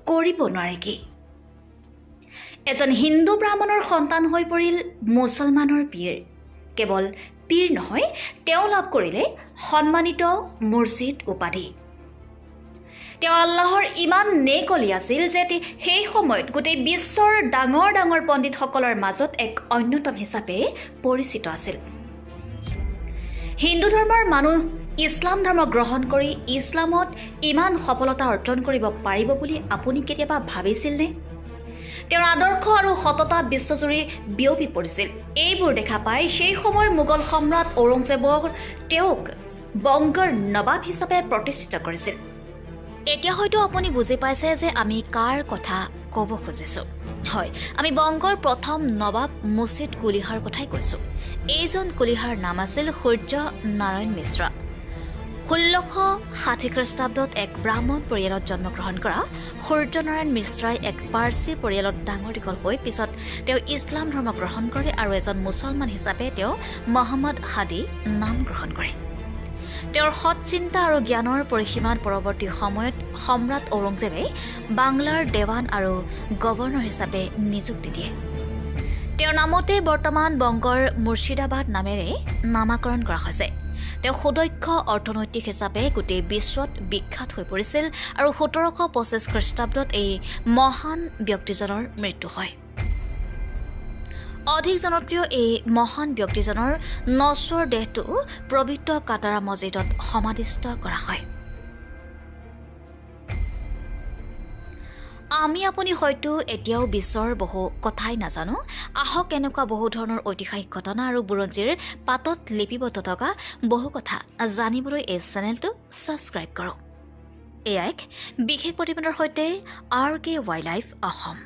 কৰিব নোৱাৰে কি? এজন হিন্দু ব্ৰাহ্মণৰ সন্তান হৈ পৰিল মুছলমানৰ পীৰ। কেৱল পীৰ নহয়, তেওঁ লাভ কৰিলে সন্মানিত মুৰ্ছিদ উপাধি। তেওঁ আল্লাহৰ ইমান নেকলি আছিল যে সেই সময়ত গোটেই বিশ্বৰ ডাঙৰ ডাঙৰ পণ্ডিতসকলৰ মাজত এক অন্যতম হিচাপে পৰিচিত আছিল। হিন্দু ধৰ্মৰ মানুহ ইছলাম ধৰ্ম গ্ৰহণ কৰি ইছলামত ইমান সফলতা অৰ্জন কৰিব পাৰিব বুলি আপুনি কেতিয়াবা ভাবিছিলনে? তেওঁৰ আদৰ্শ আৰু সততা বিশ্বজুৰি বিয়পি পৰিছিল। এইবোৰ দেখা পাই সেই সময়ৰ মোগল সম্ৰাট ঔৰংজেবৰ তেওঁক বংগৰ নবাব হিচাপে প্ৰতিষ্ঠিত কৰিছিল। এতিয়া হয়তো আপুনি বুজি পাইছে যে আমি কাৰ কথা ক'ব খুজিছোঁ। হয়, আমি বংগৰ প্ৰথম নবাব মুৰ্ছিদ কুলিহাৰ কথাই কৈছোঁ। এইজন কুলিহাৰ নাম আছিল সূৰ্য নাৰায়ণ মিশ্ৰা। 1660 খ্ৰীষ্টাব্দত এক ব্ৰাহ্মণ পৰিয়ালত জন্মগ্ৰহণ কৰা সূৰ্যনাৰায়ণ মিশ্ৰাই এক পাৰ্চী পৰিয়ালত ডাঙৰ দীঘল হৈ পিছত তেওঁ ইছলাম ধৰ্ম গ্ৰহণ কৰে আৰু এজন মুছলমান হিচাপে তেওঁ মহম্মদ হাদী নাম গ্ৰহণ কৰে। তেওঁৰ সৎ চিন্তা আৰু জ্ঞানৰ পৰিসীমাত পৰৱৰ্তী সময়ত সম্ৰাট ঔৰংজেবে বাংলাৰ দেৱান আৰু গভৰ্ণৰ হিচাপে নিযুক্তি দিয়ে। তেওঁৰ নামতে বৰ্তমান বংগৰ মুৰ্ছিদাবাদ নামেৰে নামাকৰণ কৰা হৈছে। তেওঁ সুদক্ষ অৰ্থনৈতিক হিচাপে গোটেই বিশ্বত বিখ্যাত হৈ পৰিছিল আৰু 1725 খ্ৰীষ্টাব্দত এই মহান ব্যক্তিজনৰ মৃত্যু হয়। অধিক জনপ্ৰিয় এই মহান ব্যক্তিজনৰ নশ্বৰ দেহটো পবিত্ৰ কাটাৰা মছজিদত সমাধিস্থ কৰা হয়। আমি আপুনি হয়তো এতিয়াও বিশ্বৰ বহু কথাই নাজানো। আহক, এনেকুৱা বহু ধৰণৰ ঐতিহাসিক ঘটনা আৰু বুৰঞ্জীৰ পাতত লিপিবদ্ধ থকা বহু কথা জানিবলৈ এই চেনেলটো ছাবস্ক্ৰাইব কৰক। এয়া এক বিশেষ প্ৰতিবেদনৰ সৈতে আৰ কে ৱাইল্ড লাইফ অসম।